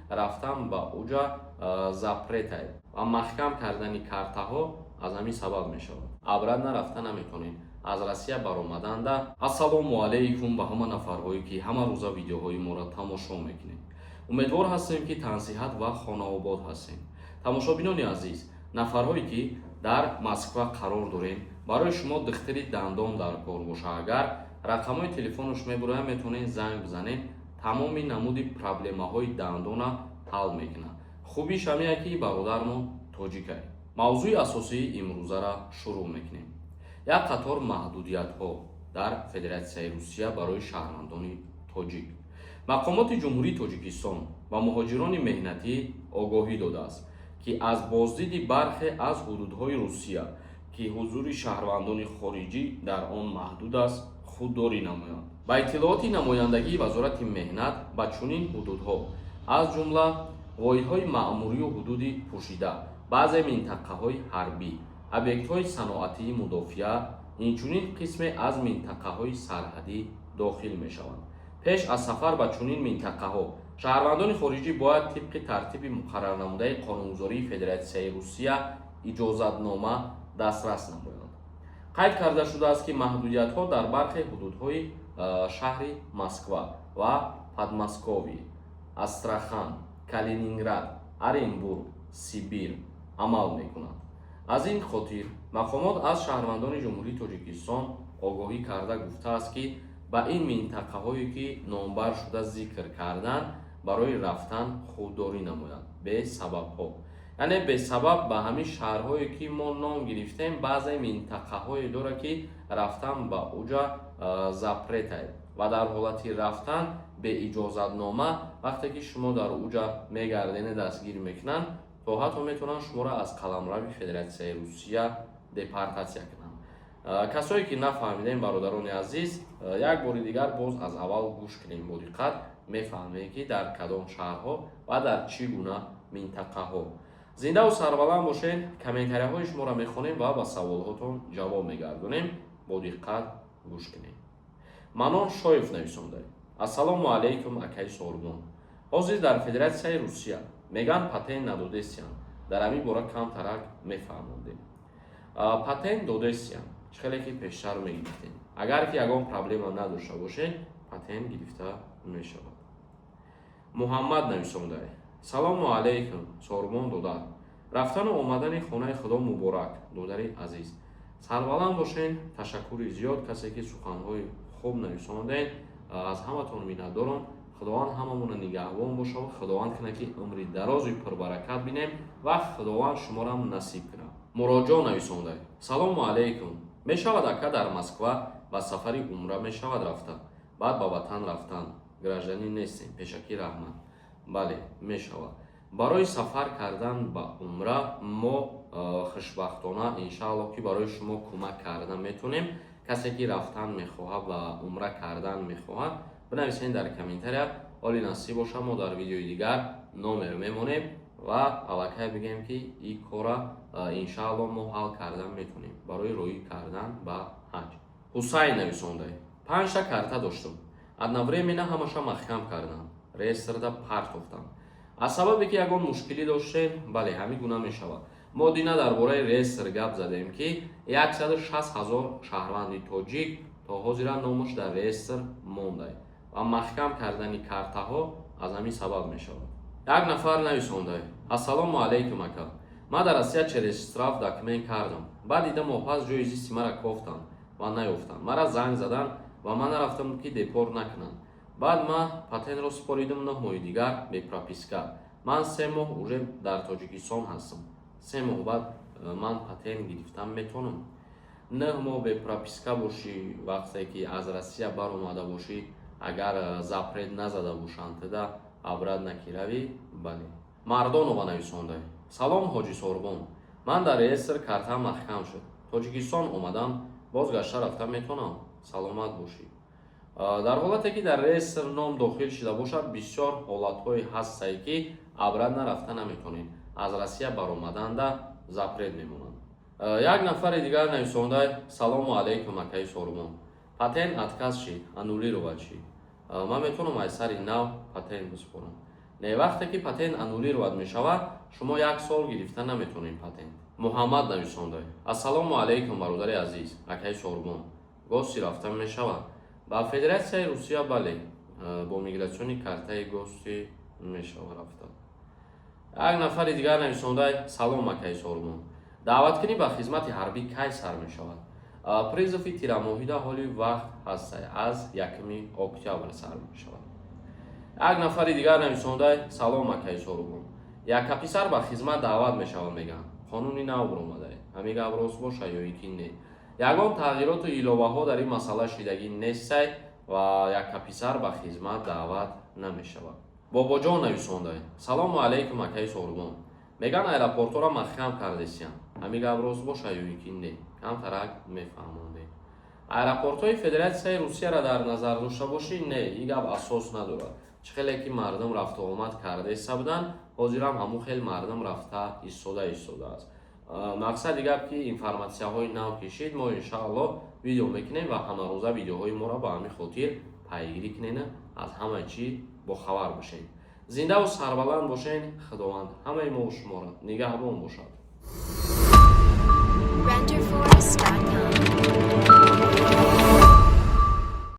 рафтан ба уҷа запрет ай ва маҳкам кардани картаҳо аз ҳамин сабаб мешавад. Обратно рафта наметонед аз Россия баромаданда. Ассалому алайкум ба ҳама нафарҳое, ки ҳама рӯза видеоҳои моро тамошо мекунед. Умедвор ҳастем, ки тансиҳат ва хонаобод ҳастем. Тамошобинони азиз, нафарҳое, ки дар Москва қарор дорем, барои шумо духтари дандон дар кор боша, агар рақамҳои телефонаш мебуроям, метавонед занг бизанед. Тамоми намуди проблемаҳои дандона ҳал мекунад. Хубиш ҳамия, ки бародармон тоҷикай. Мавзӯи асосии имрӯзара шурӯъ мекунем: як қатор маҳдудиятҳо дар Федератсияи Русия барои шаҳрвандони тоҷик. Мақомоти Ҷумҳурии Тоҷикистон ба муҳоҷирони меҳнатӣ огоҳӣ додааст, ки аз боздиди бархе аз ҳудудҳои Русия, ки ҳузури шаҳрвандони хориҷӣ дар он маҳдуд аст, худдорӣ намоянд. Ба иттилооти намояндагии Вазорати меҳнат, ба чунин ҳудудҳо, аз ҷумла воҳидҳои маъмурию ҳудуди пӯшида, баъзе минтақаҳои ҳарбӣ, объектҳои саноатии мудофиа, инчунин қисме аз минтақаҳои сарҳадӣ дохил мешаванд. Пеш аз сафар ба чунин минтақаҳо шаҳрвандони хориҷӣ бояд тибқи тартиби муқаррарнамудаи қонунгузории Федератсияи Русия иҷозатнома дастрас намоянд. Қайд карда шудааст, ки маҳдудиятҳо дар бархе ҳудудҳои шаҳри Москва ва Подмосковье, Астрахан, Калининград, Оренбург, Сибир амал мекунанд. Аз ин хотир мақомот аз шаҳрвандони Ҷумҳурии Тоҷикистон огоҳӣ карда гуфтааст, ки ба ин минтақаҳое, ки номбар шуда зикр карданд, барои рафтан худдорӣ намоянд бесабабҳо, яъне бесабаб ба ҳамин шаҳрҳое, ки мо ном гирифтем. Баъзе минтақаҳое дорад, ки рафтан ба уҷа запрет ай ва дар ҳолати рафтан беиҷозатнома, вақте ки шумо дар уҷа мегардене, дастгир мекунанд, то ҳатто метавонанд шуморо аз қаламрави Федератсияи Русия депортатсия кунанд. Касое ки нафаҳмидем, бародарони азиз, як бори дигар боз аз аввал гӯш кунем бо диққат, мефаҳмем, ки дар кадом шаҳрҳо ва дар чӣ гуна минтақаҳо. Зиндаву сарбаланд бошед. Комментарияҳои шуморо мехонем ва ба саволҳотон ҷавоб мегардонем. Бо диққат гӯш кунем. Манон Шоев нависонда: «Ассалому алайкум, акаи Сорбон. Ҳозир дар Федератсияи Русия меган, патент надодесиян. Дар ҳамин бора камтарак мефаҳмондем». Патент додесиян, чӣ хеле ки пештар мегирифтем. Агар ки ягон проблема надошта бошед, патент гирифта мешавад. Муҳаммад нависонда: «Салому алайкум, Сорбон додар. Рафтану омадани хонаи Худо муборак, додари азиз. Сарбаланд бошед». Ташаккури зиёд, касе ки суханҳои хуб нависондед, аз ҳаматон миннатдорам. Худованд ҳамамона нигаҳбон бошад. Худованд кунад, ки умри дарозу пурбаракат бинем ва Худованд шуморам насиб кунад. Муроҷон нависонда: «Салому алайкум. Мешавад, ака, дар Москва ба сафари умра мешавад рафта, баъд ба ватан рафтан? Гражданин нестем. Пешакӣ раҳмат». Бале, мешавад. Барои сафар кардан ба умра мо хушбахтона, иншааллоҳ, ки барои шумо кӯмак карда метавонем. Касе ки рафтан мехоҳад ва умра кардан мехоҳад, бинависед дар комментария. Оли насиб боша, мо дар видеои дигар номер мемонем ва аллакай бигем, ки ин кора, иншааллоҳ, мо ҳал кардан метавонем барои роҳӣ кардан ба ҳаҷ. Ҳусайн нависонда: «Панҷта карта доштум, одновременно ҳамаша маҳкам кардам, реестрда партофтам, аз сабабе ки ягон мушкилӣ доштем». Бале, ҳамин гуна мешавад. Мо дина дар бораи реестр гап задем, ки 160 ҳазор шаҳрванди тоҷик то ҳозира номаш дар реестр монда ва маҳкам кардани картаҳо аз ҳамин сабаб мешавад. Як нафар нависонда: «Ассалому алайкум, ака. Ман дар Россия через штраф документ кардам. Баъд дида моҳ пас ҷои зисти мара кофтанд ва наёфтанд. Мара занг заданд ва ман нарафтам, ки депорт накунанд. Баъд ман патентро супоридам 9 моҳи дигар бе прописка. Ман 3 моҳ уже дар Тоҷикистон ҳастам. 3 моҳ баъд ман патент гирифтам метавонам?» 9 моҳ бе прописка бошӣ, вақте ки аз Россия баромада бошӣ, агар запрет назада бошанд туда, обратно ки равӣ, бале. Мардонова нависонда: «Салом, ҳоҷи Сорбон. Ман дар реестр картаам маҳкам шуд. Тоҷикистон омадам, боз гашта рафта метавонам? Саломат бошӣ». Дар ҳолате ки дар реестр ном дохил шуда бошад, бисёр ҳолатҳое ҳастае, ки обратно рафта наметавонед. Аз Россия баромаданда запрет мемонанд. Як нафари дигар нависонда: «Салому алайкум, акаи Сорбон. Патент отказ шид, аннулировать шид. Ман метавонам аз сари нав патент бисупорам?» Не, вақте ки патент аннулировать мешавад, шумо як сол гирифта наметонед патент. Муҳаммад нависонда: «Ассалому алайкум, бародари азиз, акаи Сорбон, гости рафта мешавад ба Федератсияи Русия?» Бале, бо миграционный картаи гости мешава рафта. Як нафари дигар нависонда: «Салом, акаи Сорбон, даъваткунӣ ба хизмати ҳарбӣ кай сар мешавад?» Призыв и тирамоҳида ҳоли вақт ҳаста, аз 1 октябр сар мешавад. Як нафари дигар нависонда: «Салом, акаи Сорбон, яккаписар ба хизмат даъват мешавад мегӯянд, қонуни нав баромада, ҳамин гап рост боша ё ин ки не?» Ягон тағйироту иловаҳо дар ин масъала шидагӣ нестай ва яккаписар ба хизмат даъват намешавад. Бобоҷон нависонда: «Салому алайкум, акаи Сорбон, меган аэропортҳоро маҳкам кардесиян, ҳамин гап рост боша ё ин ки не, камтарак мефаҳмондед?» Аэропортҳои Федератсияи Русияро дар назар дошта бошӣ, не, ин гап асос надорад. Чӣ хеле ки мардум рафту омад карда буданд, ҳозирам ҳамун хел мардум рафта истода истодааст. Мақсади гап ки информатсияҳои нав кишид, мо иншааллоҳ видео мекунем ва ҳамарӯза видеоҳои моро ба ҳамин хотир пайгирӣ кунед, аз ҳама чӣ бохабар бошед. Зиндаву сарбаланд бошед. Худованд ҳамаи мо шуморо нигаҳбон бошад. Renderforest.com.